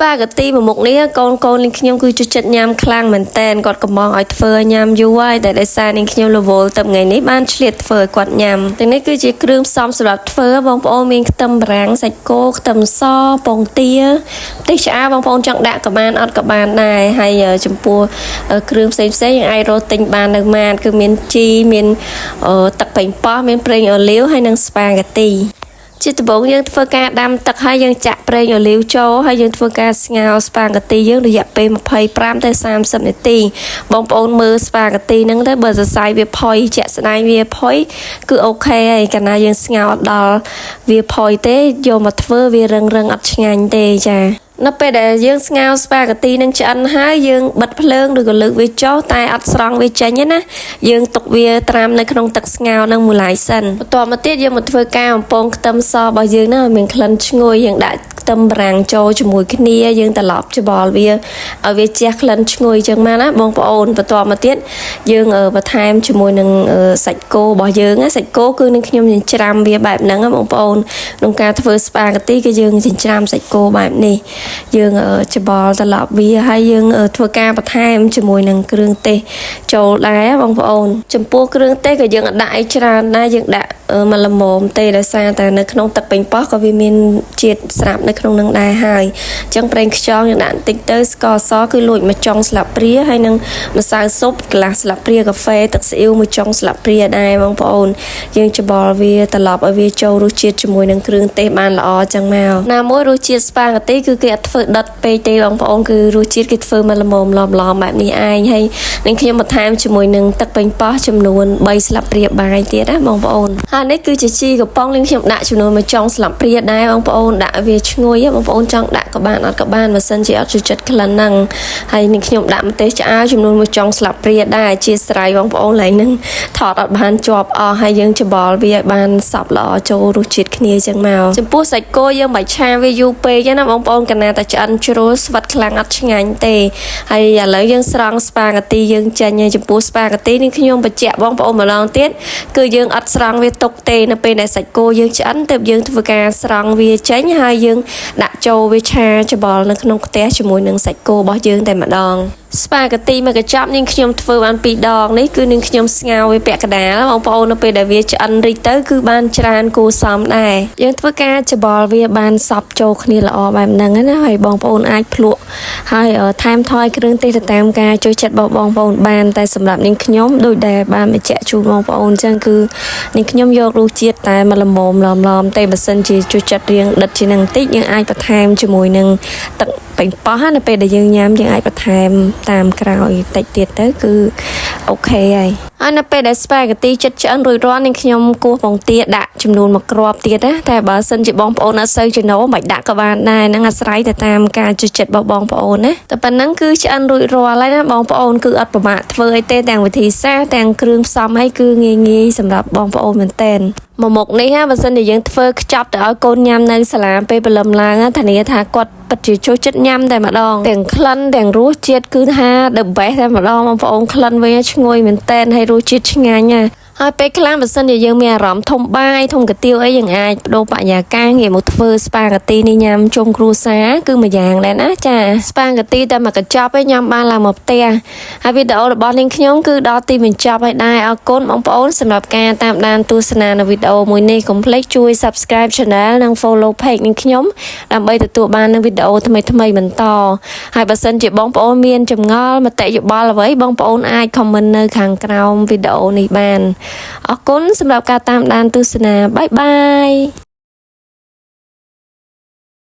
ស្ប៉ាហ្គាទីមួយមុខនេះកូនកូននាងខ្ញុំគឺចូលចិត្តញ៉ាំខ្លាំងមែនតែនគាត់កំងឲ្យធ្វើញ៉ាំយូរហើយតែដោយសារនាងខ្ញុំរវល់ទៅថ្ងៃនេះបានឆ្លៀតធ្វើឲ្យគាត់ញ៉ាំទាំងនេះគឺជាគ្រឿងផ្សំសម្រាប់ធ្វើបងប្អូនមានខ្ទឹមបារាំងសាច់គោខ្ទឹមសពងទាម្ទេសឆ្អើរបងប្អូនចង់ដាក់ក៏បានអត់ក៏បានដែរហើយចំពោះគ្រឿងផ្សេងផ្សេងយើងអាចរកទិញបាននៅម៉ាតគឺមានជីមានទឹកប៉េងប៉ោះមានប្រេងអូលីវហើយនិងស្ប៉ាហ្គាទី ជាដំបូងយើងធ្វើការដាំទឹកហើយយើងចាក់ប្រេងអូលីវចូលហើយយើងធ្វើការស្ងោរស្ប៉ាហ្គាទីយើងរយៈពេល25ទៅ30នាទីបងប្អូនមើលស្ប៉ាហ្គាទីហ្នឹងទៅបើសរសៃវាផុយជាក់ស្ដែងវាផុយគឺ OK ហើយកាលណាយើងស្ងោរអត់ដល់វាផុយទេយកមកធ្វើវារឹងរឹងអត់ឆ្ងាញ់ទេចានៅពេលដែលយើងស្ងោរស្ប៉ាហ្គាទីនឹងឆ្អិនហើយយើងបិទភ្លើងឬក៏លើកវាចុះតែអត់ស្រង់វាចេញទេណាយើងទុកវាត្រាំនៅក្នុងទឹកស្ងោរនឹងមួយឡែកសិនបន្ទាប់មកទៀតយើងមកធ្វើការបំពងខ្ទឹមសរបស់យើងណាឲ្យមានក្លិនឈ្ងុយយើងដាក់ខ្ទឹមបារាំងចូលជាមួយគ្នាយើងត្រឡប់ច្បល់វាឲ្យវាជះក្លិនឈ្ងុយចឹងមកណាបងប្អូនបន្ទាប់មកទៀតយើងបន្ថែមជាមួយនឹងសាច់គោរបស់យើងណាសាច់គោគឺនឹងខ្ញុំចិញ្ច្រាំវាបែបហ្នឹងណាបងប្អូនក្នុងការធ្វើស្ប៉ាហ្គាទីគឺយើងចិញ្ច្រាំសាច់គោបែបនេះយើងច្បល់ត្រឡប់វាហើយយើងធ្វើការបន្ថែមជាមួយនឹងគ្រឿងទេសចូលដែរបងប្អូនចំពោះគ្រឿងទេសក៏យើងអត់ដាក់អីច្រើនដែរយើងដាក់មកល្មមទេដោយសារតែនៅក្នុងទឹកប៉េងប៉ោះក៏វាមានជាតិស្រាប់នៅក្នុងនឹងដែរហើយអញ្ចឹងប្រេងខ្យងយើងដាក់បន្តិចទៅស្ករសគឺលួចមួយចុងស្លាបព្រាហើយនឹងម្សៅស៊ុបកន្លះស្លាបព្រាកាហ្វេទឹកស៊ីអ៊ីវមួយចុងស្លាបព្រាដែរបងប្អូនយើងច្បល់វាត្រឡប់ឲ្យវាចូលរសជាតិជាមួយនឹងគ្រឿងទេសបានល្អចឹងមកណាមួយរសជាតិស្ប៉ាហ្គាទីគឺគេអត់ធ្វើដិតពេកទេបងប្អូនគឺរសជាតិគេធ្វើមកល្មមឡមឡមបែបនេះឯងហើយនឹងខ្ញុំបន្ថែមជាមួយនឹងទឹកប៉េងប៉ោះចំនួន3ស្លាបព្រាបាយទៀតណាបងប្អូនហើយនេះគឺជាជីកំប៉ុងនឹងខ្ញុំដាក់ចំនួន1ចុងស្លាបព្រាដែរបងប្អូនដាក់វាឈ្ងុយបងប្អូនចង់ដាក់ក៏បានអត់ក៏បានបើសិនជាអត់ចូលចិត្តក្លិនហ្នឹងហើយនឹងខ្ញុំដាក់ម្ទេសឆ្អើរចំនួន1ចុងស្លាបព្រាដែរអធិស្ឋានបងប្អូនឡើយហ្នឹងថតអត់បានជាប់អស់ហើយយើងច្បល់វាឲ្យបានសព្វល្អចូលរសជាតិគ្នាចឹងមកចំពោះសាច់គោយើងមិនឆាវាយូរពេកទេណាបងប្អូនកណាតែឆ្អិនជ្រុលស្វិតខ្លាំងអត់ឆ្ងាញ់ទេហើយឥឡូវយើងស្រង់ស្ប៉ាហ្គាទីយើងចេញហើយចំពោះស្ប៉ាហ្គាទីនេះខ្ញុំបញ្ជាក់បងប្អូនម្ដងទៀតគឺយើងអត់ស្រង់វាទុកទេនៅពេលដែលសាច់គោយើងឆ្អិនទើបយើងធ្វើការស្រង់វាចេញហើយយើងដាក់ចូលវាឆាច្បល់នៅក្នុងខ្ទះជាមួយនឹងសាច់គោរបស់យើងតែម្ដងស្ប៉ាហ្គាទីមួយកញ្ចប់នាងខ្ញុំធ្វើបាន2ដងនេះគឺនាងខ្ញុំស្ងោរវាពាក់កណ្ដាលបងប្អូននៅពេលដែលវាឆ្អិនរីកទៅគឺបានច្រើនគួរសមដែរយើងធ្វើការច្បល់វាបានសព្វចូលគ្នាល្អបែបហ្នឹងណាហើយបងប្អូនអាចភ្លក់ហើយថែមថយគ្រឿងទេសទៅតាមការចូលចិត្តរបស់បងប្អូនបានតែសម្រាប់នាងខ្ញុំដូចដែលបានបញ្ជាក់ជូនបងប្អូនអញ្ចឹងគឺនាងខ្ញុំយករសជាតិតែមកល្មមឡមៗតែបើសិនជាចូលចិត្តរៀងដិតជាងនឹងបន្តិចយើងអាចបន្ថែមជាមួយនឹងទឹកប៉េងប៉ោះនៅពេលដែលយើងញ៉ាំយើងអាចបន្ថែមតាមក្រោយតិចទៀតទៅគឺ OK ហើយហើយនៅពេលដែលស្ប៉ាហ្គាទីចិត្តឆ្អិនរួចរាល់នឹងខ្ញុំគោះពងទាដាក់ចំនួនមួយគ្រាប់ទៀតណាតែបើសិនជាបងប្អូនអត់សូវចំណូលមិនដាក់ក៏បានដែរហ្នឹងអាស្រ័យទៅតាមការចូលចិត្តរបស់បងប្អូនណាតែប៉ុណ្ណឹងគឺឆ្អិនរួចរាល់ហើយណាបងប្អូនគឺអត់ពិបាកធ្វើអីទេទាំងវិធីសាស្ត្រទាំងគ្រឿងផ្សំអីគឺងាយងាយសម្រាប់បងប្អូនមែនទែនមួយមុខនេះហាបើសិនជាយើងធ្វើខ្ចប់ទៅឲ្យកូនញ៉ាំនៅសាលាពេលព្រលឹមឡើងធានាថាគាត់ពិតជាចូលចិត្តញ៉ាំតែម្ដងទាំងក្លិនទាំងរសជាតិគឺថា the best តែម្ដងបងប្អូនក្លិនវិញឈ្ងុយមែនតែនហើយរសជាតិឆ្ងាញ់ណាហើយពេលខ្លះបើសិនជាយើងមានអារម្មណ៍ធំបាយធំកាទៀវអីយើងអាចបដូរបរិយាកាសងាកមកធ្វើស្ប៉ាហ្គាទីនេះញ៉ាំជុំគ្រួសារគឺមួយយ៉ាងដែរណាចាស្ប៉ាហ្គាទីតែមួយកញ្ចប់ឯងញ៉ាំបានឡើងមកផ្ទះហើយវីដេអូរបស់នាងខ្ញុំគឺដល់ទីបញ្ចប់ហើយដែរអរគុណបងប្អូនសម្រាប់ការតាមដានទស្សនានៅវីដេអូមួយនេះកុំភ្លេចជួយ Subscribe Channel និង Follow Page នាងខ្ញុំដើម្បីទទួលបាននូវវីដេអូថ្មីៗបន្តហើយបើសិនជាបងប្អូនមានចម្ងល់មតិយោបល់អ្វីបងប្អូនអាច comment នៅខាងក្រោមវីដេអូនេះបានអរគុណសម្រាប់ការតាមដានទស្សនា bye bye.